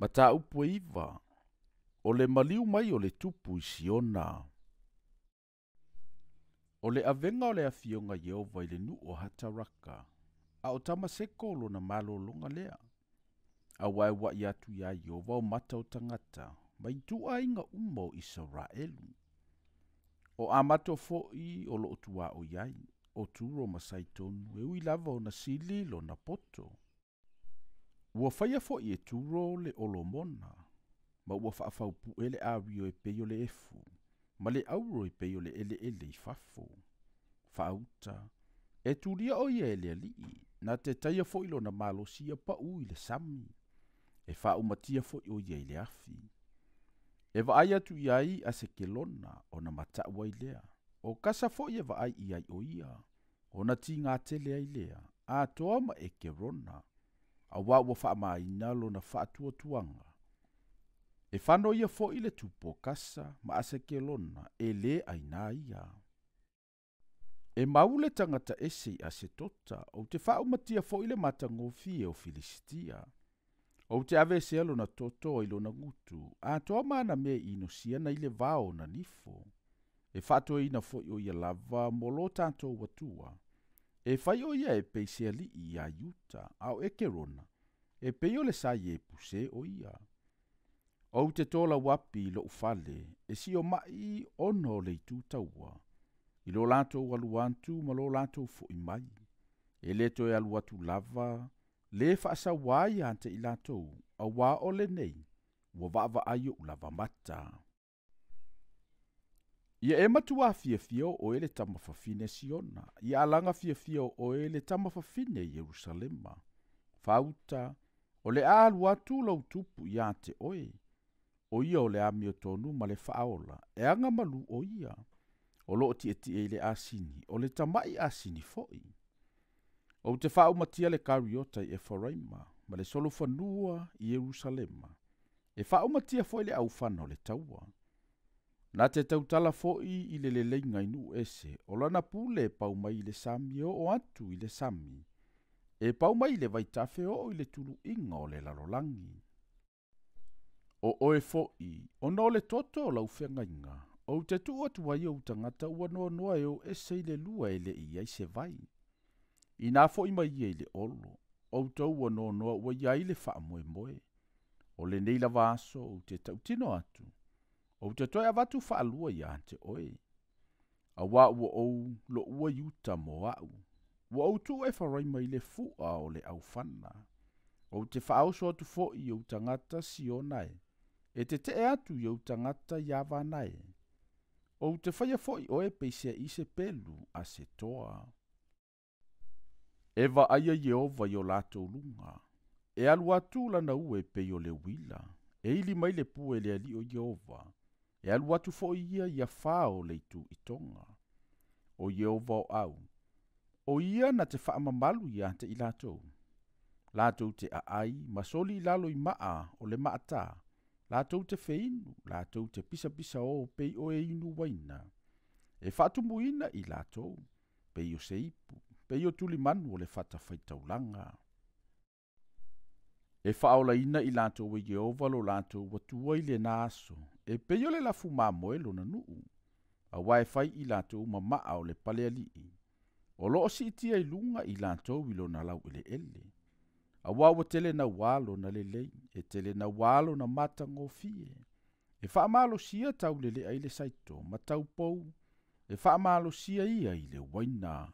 Mataupu e 9, o le maliu mai o le tupu i Siona. O le avega o le afioga Ieova i le nuu o Hataraka, a o Tamaseko o lona malologa lea. Auā e ua'i atu iā Ieova o mata o tagata, mai ituaiga uma o Isaraelu. O Amato fo'i o loo tuaoi ai, o Turo ma Saitonu e ui lava ona sili lona poto. Ua faia fo'i e Turo le Olomona, ma ua faafaupu'e le ario e pei o le efu, ma le auro e pei o le eleele i fafo. Faauta, e tulia o ia e le alii, na te taia fo'i lona malosi ia pa'u i le sami, e faaumatia fo'i o ia i le afi. E vaai atu i ai Asekelona ona mata'u ai lea, o Kasa fo'i e vaai i ai o ia, ona tiga tele ai lea, atoa ma Ekerona, auā ua faamaina lona faatuatuaga. E fano ia fo'i le tupu o Kasa ma Asekelona e lē ainā ia. E mau le tagata ese i Asetota, ou te faaumatia fo'i le matagofie o Filisitia. Ou te aveesea lona toto i lona gutu, atoa ma ana mea inosia nai le vao o nifo. E faatoeina fo'i o ia lava mo lo tatou Atua. E fai o ia e pei se alii iā Iuta, a o Ekerona, e pei o le sa Iepuse o ia. Ou te tolauapi i lo'u fale, e sioma'i ona o le itu taua, i lo latou alu atu ma lo latou fo'i mai. E lē toe alu atu lava, lē faasauā ia te i latou, auā o lenei, ua vaavaai o'u lava mata. Ia e matuā fiafia o oe le tamafafine Siona, ia alaga fiafia o oe le tamafafine Ierusalema. Faauta, o le a alu atu lou tupu iā te oe, o ia o le amiotonu ma le faaola, e agamalu o ia, o loo tietie i le asini, o le tama'i asini fo'i. Ou te faaumatia le kariota i Efaraima, ma le solofanua i Ierusalema, e faaumatia fo'i le aufana o le taua. Na te tautala fo'i i le leleiga i nuu ese, o lana pule e pau mai i le sami e oo atu i le sami, e pau mai i le vaitafe oo i le tuluiga o le lalolagi. O oe fo'i, ona o le toto o lau feagaiga, ou te tuu atu ai ou tagata ua noanoa e o ese i le lua e le'i i ai se vai. Inā fo'i mai ia i le olo, outou ua noanoa ua i ai le faamoemoe. O lenei lava aso ou te tautino atu, ou te toe avatu faalua iā te oe. Auā ua ou lo'ua Iuta mo a'u, ua ou tuu Efaraima i le fu'a o le aufana. Ou te faaoso atu fo'i i ou tagata Siona e, e tete'e atu i ou tagata Iavana e. Ou te faia fo'i oe peiseai se pelu a se toa. E vaaia Ieova i o latou luga, e alu atu lana ue pei o le uila, e ili mai le pue le alii o Ieova, e alu atu fo'i ia i afā o le itu i toga. O Ieova o au, o ia na te faamamalu iā te i latou. Latou te aai ma soli i lalo i maa o le maatā, latou te feinu, latou te pisapisa o pei o e inu waina. E faatumuina i latou, pei o se ipu, pei o tulimanu o le fatafaitaulaga. E faaolaina i latou e Ieova lo latou Atua i lenā aso, e pei o le lafu mamoe lona nuu, auā e fai i latou ma maa o le palealii, o loo siitia i luga i latou i lona laueleele. Auā ua tele nauā lona lelei, e tele nauā lona matagofie. E faamalosia taulelea i le saito ma taupou, e faamalosia ia i le uaina.